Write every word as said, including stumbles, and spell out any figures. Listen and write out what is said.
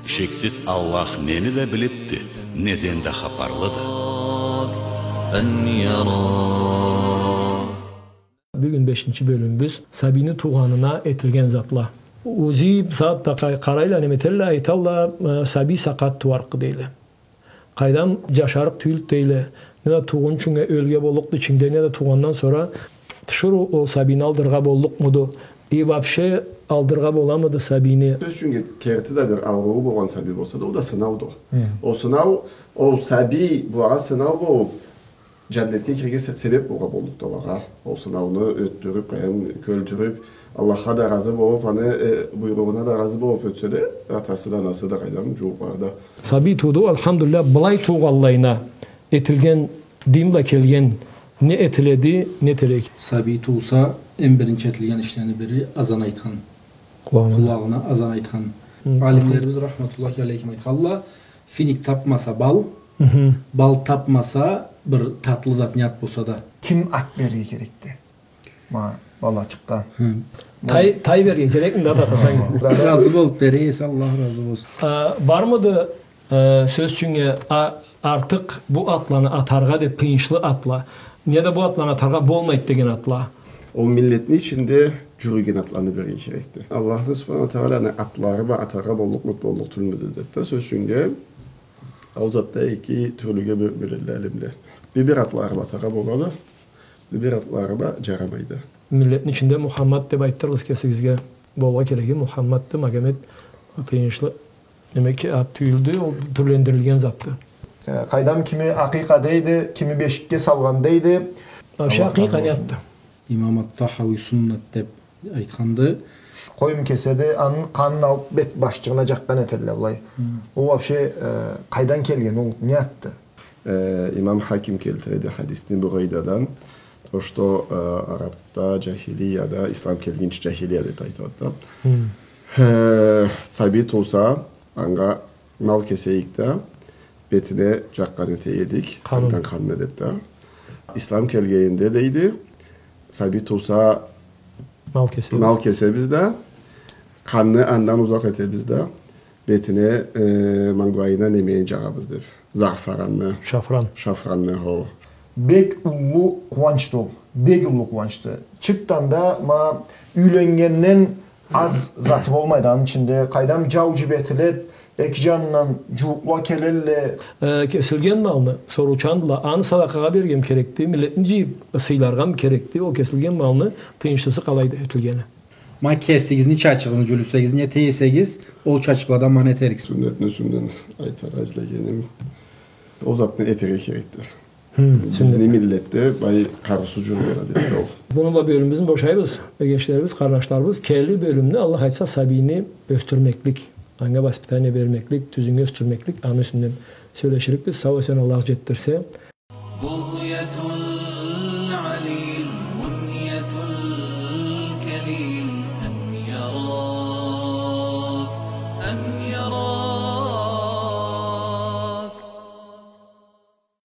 Шексиз, Аллах нени да билибди, неден да хапарлыды. Бюгюн бешинчи бёлюмюбюз сабийни туугъанына этилген затла. Узий сагъатда къа-, къарайла, неме этелле, айталла, э, сабий сакъат тууарыкъды дейле. Къайдам, джашарыкъ тюйюлдю дейле. Не да туугъунчунга ёлге боллукъду ичингде, не да туугъандан сора тиширыу ол сабийни алдыргъа боллукъмуду? И вообще алдыргъа боламыды сабийни? Сёз ючюн, керти да бир аурууу болгъан сабий болса да, ол да сынауду. Хы. Ол сынау, ол сабий булагъа сынау болуб, джаннетге кирирге се-, себеб болургъа боллукъду алагъа. Ол сынауну ётдюрюб, къайдам, кёлтюрюб, Аллахха да разы болуб, аны, э, буйругъуна да разы болуб ётселе, атасы да, анасы да, къайдам, джууукълары да. Сабий тууду, алхамдулиллях, былай туугъанлайына этилген, дин бла келген, не этиледи, не этерик? Сабий тууса, эм биринчи этилген ишлени бири азан айтхан. Къулагъына. Къулагъына азан айтхан. Хы, алимлерибиз, рахматуллахи алейхим, айтханла, финик табмаса бал, хы, бал табмаса бир татлы зат, не ат болса да. Ким ат берирге керекди? Ма, балачыкъгъа. Хы. Тай, тай берирге керекмиди, ат атасанг? Разы болуб бере эсе, Аллах разы болсун. А, бармыды, э, сёз ючюннге, а, артыкъ бу атланы атаргъа деб, тыйыншлы атла, не да бу атланы атаргъа болмайды деген атла? Ол миллетни ичинде джюрюген атланы берирге керекди. Аллахны субханаху уа тагъаланы атлары бла атаргъа боллукъмуду, боллукъ тюлмюдю деб да, сёз ючюннге, ол затда эки тюрлюге бё-, бёлелле алимле. Бир-бир атлары бла атаргъа болады, бир-бир атлары бла джарамайды. Миллетни ичинде Мухаммад деб айтдырыгъыз кесигизге. Болургъа кереги Мухаммадды, Магомет тыйыншлы, демек, ат тюйюлдю, ол тюрлендирилген затды. Э, къайдам, кими акъикъа дейди, кими бешикге салгъан дейди. Вообще, Аллах разы болсун. Акъикъа не затды? Имам ат-Тахауи суннат деб айтханды. Къоюн кеседи, аны къанын алыб бет башчыгъына джакъгъан этелле былай. Хы. Ол вообще, э, къайдан келген, ол не затды? Э, имам Хаким келтиреди хадисни Бурейдадан. То, что, э, арабда, джахилияда, ислам келгинчи джахилия деб айтады да. Хы. Э, сабий тууса, анга мал кесе эдик да, бетине джакъгъан эте эдик, къанын, андан къанны деб да. Ислам келгенинде, дейди, сабий тууса, мал кесебиз. Мал кесебиз да, къанны андан узакъ этебиз да, бетине, э, мангылайына немени джагъабыз деб. Заъфаранны. Шафран. Шафранны, хо. Бек уллу къууанчды ол. Бек уллу къууанчды. Чыртдан да, ма, юйленнгенден аз заты болмайды аны ичинде. Къайдам, джау джибериледи, эки джанындан джууукъла келелле. Э, кесилген малны, соруучандыла, аны садакъагъа бериргеми керекди, миллетни джыйыб сыйларгъамы керекди, ол кесилген малны тыйыншлысы къалайды этилгени? Ма кесигизни чачыгъызны джюлюсегиз, не эте эсегиз, ол чачыкъладан ма не этериксиз? Сюннетни юсюнден айтыргъа излегеним, ол затны этерге керекди. Хы, бизни миллетде бай къарыусуз джюрюген адетди ол. Муну бла бёлюмюбюзню бошайбыз, эгечлерибиз, къарнашларыбыз. Келир бёлюмде, Аллах айтса, сабийни ёсдюрмеклик, анга воспитание бермеклик, тюзюннге ёсдюрмеклик, аны юсюнден сёлеширикбиз. Сау-эсен Аллах джетдирсе,